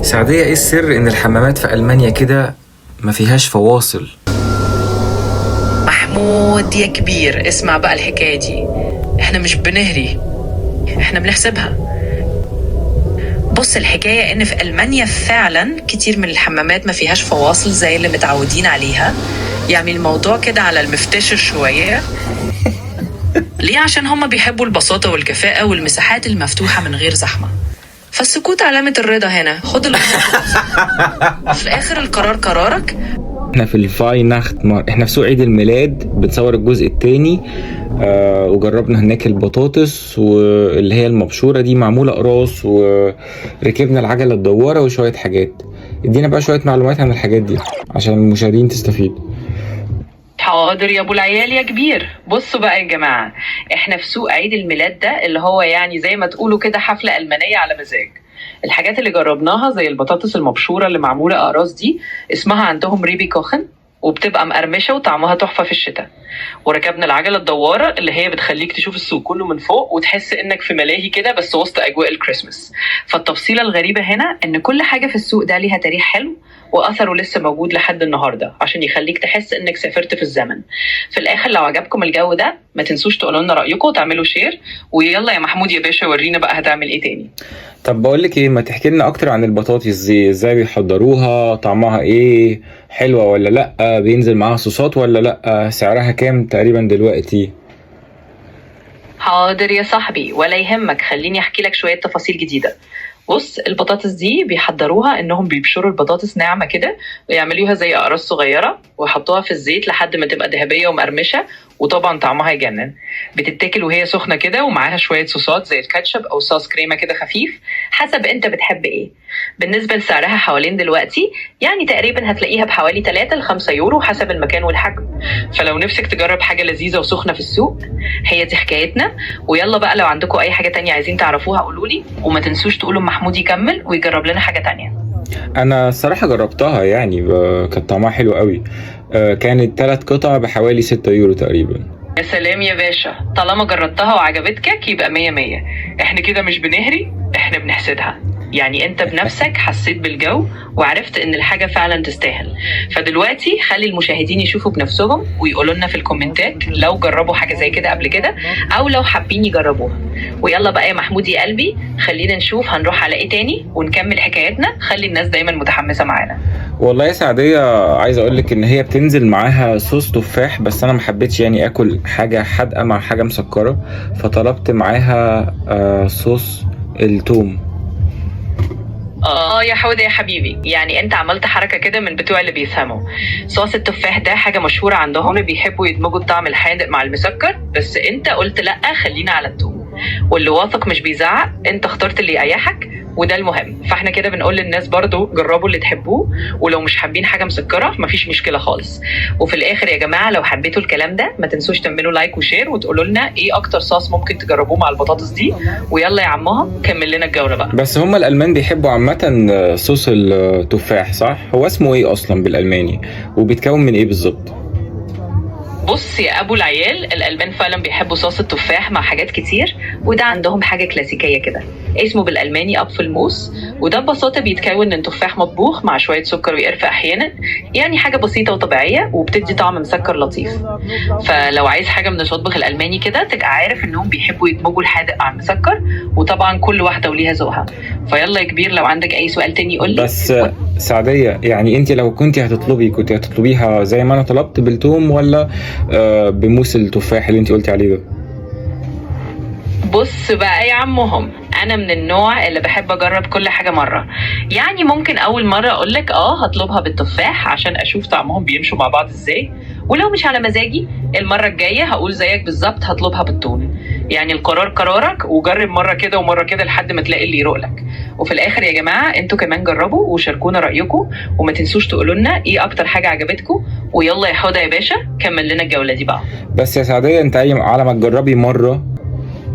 سعدية، ايه السر ان الحمامات في المانيا كده ما فيهاش فواصل؟ محمود يا كبير، اسمع بقى الحكاية دي. احنا مش بنهري، احنا بنحسبها. بص، الحكاية ان في ألمانيا فعلا كتير من الحمامات ما فيهاش فواصل زي اللي متعودين عليها. يعني الموضوع كده على المفتشر شوية. ليه؟ عشان هما بيحبوا البساطة والكفاءة والمساحات المفتوحة من غير زحمة. فالسكوت علامة الرضا هنا. خد في الآخر القرار قرارك. احنا في ال Weihnachtsmarkt، احنا في سوق عيد الميلاد، بنصور الجزء الثاني. وجربنا هناك البطاطس واللي هي المبشوره دي معمولة اقراص، وركبنا العجلة الدواره وشوية حاجات. ادينا بقى شوية معلومات عن الحاجات دي عشان المشاهدين تستفيد. حاضر يا ابو العيال يا كبير. بصوا بقى يا جماعه، احنا في سوق عيد الميلاد ده اللي هو يعني زي ما تقولوا كده حفلة المانية على مزاج. الحاجات اللي جربناها زي البطاطس المبشوره اللي معمولة اقراص دي، اسمها عندهم Reibekuchen، وبتبقى مقرمشه وطعمها تحفة في الشتاء. وركبنا العجلة الدواره اللي هي بتخليك تشوف السوق كله من فوق وتحس انك في ملاهي كده بس وسط اجواء الكريسماس. فالتفصيله الغريبة هنا ان كل حاجة في السوق ده ليها تاريخ حلو واثره لسه موجود لحد النهارده، عشان يخليك تحس انك سافرت في الزمن. في الاخر لو عجبكم الجو ده ما تنسوش تقولوا لنا رايكم وتعملوا share. ويلا يا محمود يا باشا، ورينا بقى هتعمل ايه تاني. طب بقول لك ايه، ما تحكي لنا اكتر عن البطاطس دي، ازاي بيحضروها، طعمها ايه، حلوة ولا لا، بينزل معاها صوصات ولا لا، سعرها كام تقريبا دلوقتي؟ حاضر يا صاحبي، ولا يهمك، خليني احكي لك شوية تفاصيل جديده. بص، البطاطس دي بيحضروها انهم بيبشروا البطاطس ناعمة كده ويعملوها زي اقراص صغيرة ويحطوها في الزيت لحد ما تبقى ذهبية ومقرمشه، وطبعا طعمها يجنن. بتتاكل وهي سخنة كده ومعاها شوية صوصات زي الكاتشب او صوص كريمة كده خفيف، حسب انت بتحب ايه. بالنسبة لسعرها حوالين دلوقتي يعني تقريبا هتلاقيها بحوالي 3 ل 5 يورو حسب المكان والحجم. فلو نفسك تجرب حاجة لذيذة وسخنه في السوق، هي دي حكايتنا. ويلا بقى لو عندكم اي حاجة تانية عايزين تعرفوها قولوا لي، وما تنسوش تقولوا محمود يكمل ويجرب لنا حاجة تانية. انا الصراحة جربتها يعني كانت طعمها حلو قوي. كانت 3 قطع بحوالي 6 يورو تقريبا. يا سلام يا باشا، طالما جربتها وعجبتك يبقى مية مية. احنا كده مش بنهري، احنا بنحسدها. يعني انت بنفسك حسيت بالجو وعرفت ان الحاجة فعلا تستاهل. فدلوقتي خلي المشاهدين يشوفوا بنفسهم ويقولوا لنا في الكومنتات لو جربوا حاجة زي كده قبل كده او لو حابين يجربوها. ويلا بقى يا محمود يا قلبي، خلينا نشوف هنروح على ايه تاني ونكمل حكايتنا. خلي الناس دايما متحمسة معانا. والله يا سعدية، عايز اقول لك ان هي بتنزل معاها صوص تفاح، بس انا ما حبيتش يعني اكل حاجة حادقة مع حاجة مسكرة، فطلبت معاها صوص التوم. اه يا حوده يا حبيبي، يعني انت عملت حركة كده من بتوع اللي بيفهموا. صوص التفاح ده حاجة مشهورة عندهم، بيحبوا يدمجوا الطعم الحادق مع المسكر، بس انت قلت لا، خلينا على التوم. واللي واثق مش بيزعق. انت اخترت اللي يريحك وده المهم. فاحنا كده بنقول للناس برضو جربوا اللي تحبوه، ولو مش حابين حاجة مسكره مفيش مشكلة خالص. وفي الاخر يا جماعة لو حبيتوا الكلام ده ما تنسوش تعملوا like و share وتقولوا لنا ايه اكتر صوص ممكن تجربوه مع البطاطس دي. ويلا يا عمهم كمل لنا الجولة بقى. بس هما الالمان بيحبوا عامة صوص التفاح، صح؟ هو اسمه ايه اصلا بالالماني وبيتكون من ايه بالظبط؟ بص يا ابو العيال، الالمان فعلا بيحبوا صوص التفاح مع حاجات كتير، وده عندهم حاجة كلاسيكية كده. اسمه بالالماني Apfelmus، وده ببساطة بيتكون من تفاح مطبوخ مع شوية سكر وقرفه احيانا، يعني حاجة بسيطة وطبيعيه وبتدي طعم مسكر لطيف. فلو عايز حاجة من المطبخ الالماني كده تبقى عارف انهم بيحبوا يدمجوا الحادق مع المسكر، وطبعا كل واحدة وليها ذوقها. فيلا يا كبير، لو عندك اي سؤال تاني قول لي. بس سعدية، يعني انت لو كنت هتطلبي كنت هتطلبيها زي ما انا طلبت بالثوم ولا بموس التفاح اللي انت قلتي عليه ده؟ بص بقى يا عمهم، انا من النوع اللي بحب اجرب كل حاجة مره. يعني ممكن اول مرة اقول لك اه هطلبها بالتفاح عشان اشوف طعمهم بيمشوا مع بعض ازاي، ولو مش على مزاجي المرة الجاية هقول زيك بالظبط هطلبها بالثوم. يعني القرار قرارك، وجرب مرة كده ومرة كده لحد ما تلاقي اللي يروق لك. وفي الاخر يا جماعة انتوا كمان جربوا وشاركونا رايكم، وما تنسوش تقولوا لنا ايه اكتر حاجة عجبتكم. ويلا يا حوده يا باشا كمل لنا الجولة دي بقى. بس يا سعدية، انت على ما تجربي مرة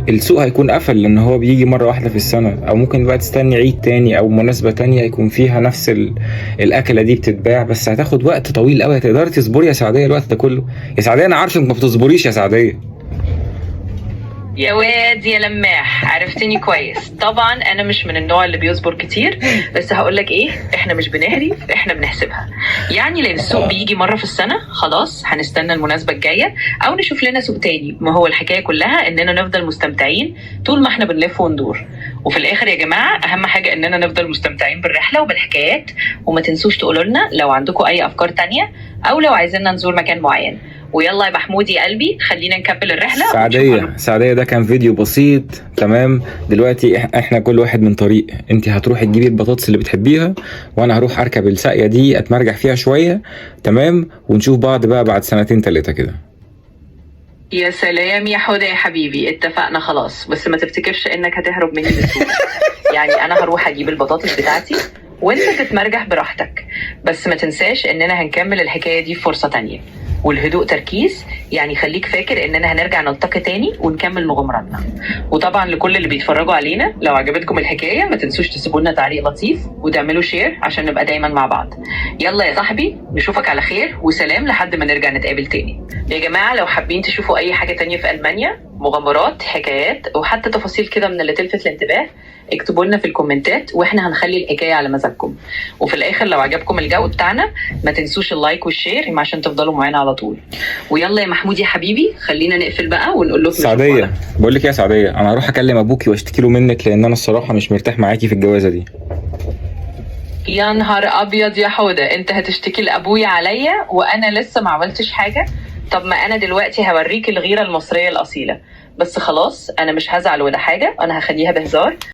السوق هيكون قفل، لان هو بيجي مرة واحدة في السنة، او ممكن بقى تستني عيد تاني او مناسبة تانية يكون فيها نفس الاكلة دي بتتباع، بس هتاخد وقت طويل قوي. هتقدري تصبري يا سعدية الوقت ده كله؟ يا سعدية انا عارف انك ما بتصبريش يا سعدية. يا واد يا لماح، عرفتني كويس. طبعا انا مش من النوع اللي بيصبر كتير، بس هقولك ايه، احنا مش بنهري، احنا بنحسبها. يعني لان السوق بيجي مرة في السنة، خلاص هنستنى المناسبة الجاية او نشوف لنا سوق تاني. ما هو الحكاية كلها اننا نفضل مستمتعين طول ما احنا بنلف وندور. وفي الاخر يا جماعة، اهم حاجة اننا نفضل مستمتعين بالرحله وبالحكايات. وما تنسوش تقولوا لنا لو عندكم اي افكار تانية او لو عايزيننا نزور مكان معين. ويلا يا محمود يا قلبي، خلينا نكمل الرحلة ونشوف. سعدية، سعدية، ده كان فيديو بسيط، تمام؟ دلوقتي احنا كل واحد من طريق. انت هتروحي تجيبي البطاطس اللي بتحبيها، وانا هروح اركب الساقية دي اتمرجح فيها شوية، تمام؟ ونشوف بعض بقى بعد سنتين تلاتة كده. يا سلام يا حودة يا حبيبي، اتفقنا خلاص. بس ما تفتكرش انك هتهرب مني بسهولة. يعني انا هروح اجيب البطاطس بتاعتي وانت تتمرجح براحتك، بس ما تنساش اننا هنكمل الحكاية دي في فرصة تانية. والهدوء تركيز، يعني خليك فاكر اننا هنرجع نلتقي تاني ونكمل مغامراتنا. وطبعا لكل اللي بيتفرجوا علينا، لو عجبتكم الحكاية ما تنسوش تسيبوا لنا تعليق لطيف وتعملوا share عشان نبقى دايما مع بعض. يلا يا صاحبي، نشوفك على خير وسلام لحد ما نرجع نتقابل تاني. يا جماعة، لو حابين تشوفوا أي حاجة تانية في ألمانيا، مغامرات، حكايات، وحتى تفاصيل كده من اللي تلفت الانتباه، اكتبوا لنا في الكومنتات واحنا هنخلي الحكاية على مزاجكم. وفي الآخر لو عجبكم الجو بتاعنا ما تنسوش ال like وال share عشان تفضلوا معانا على طول. ويلا يا محمود يا حبيبي، خلينا نقفل بقى ونقول لكم نشوفكم على سعدية، بقول لك إيه يا سعدية، انا هروح اكلم ابوكي واشتكي له منك، لان انا الصراحة مش مرتاح معاكي في الجوازة دي. يا نهار ابيض يا حوده، انت هتشتكي لابويا عليا وانا لسه ما عملتش حاجة؟ طب ما انا دلوقتي هوريك الغيرة المصرية الاصيلة. بس خلاص، انا مش هزعل ولا حاجة، انا هخليها بهزار.